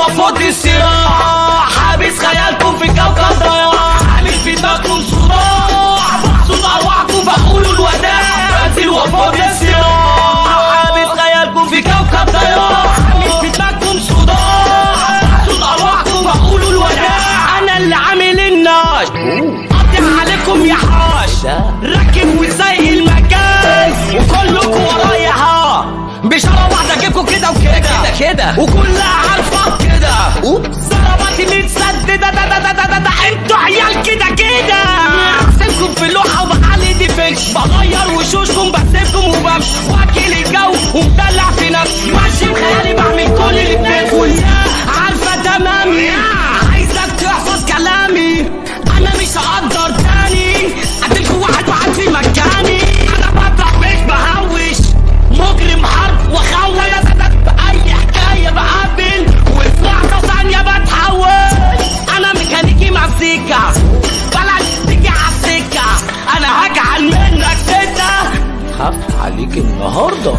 وافض الصراع، حابس خيالكم في كوكب ضياع، عامل في دماغكم صداع، بحصد ارواحكم بقولوا الوداع. بنزل وافض الصراع، حابس خيالكم في كوكب ضياع، عامل في دماغكم صداع، بحصد ارواحكم بقولوا الوداع. انا اللي عامل الناش، قاطع عليكم يا حاش، راكب وزي المكان وكلكم ورايا. ها بشارة واحدة اجيبكم كده وكده كده كده، وكلها عارفة كده. oops، ضرباتي متسددة، ده ده ده ده ده ده، انتوا عيال كده كده. رسمكم في اللوحة وبعلي defense، بغير وشوشكم، بسيبكم وبمشي، واكل الجو ومدلع في نفسي، ماشي بخيالي، بعمل كل اللي في نفسي، كلها عارفة تمامي. عايزك تحفظ كلامي، انا مش هقدر تاني اديلكوا واحد واحد في مكاني. انا بضرب مش بهوش، مجرم حرب وخوف، في اي حكاية بقابل وفي لحظة ثانية بتحول. انا ميكانيكي مزيكا، بلاش تيجي عالسكه، انا هجعل منك ستة. خاف عليك النهارده.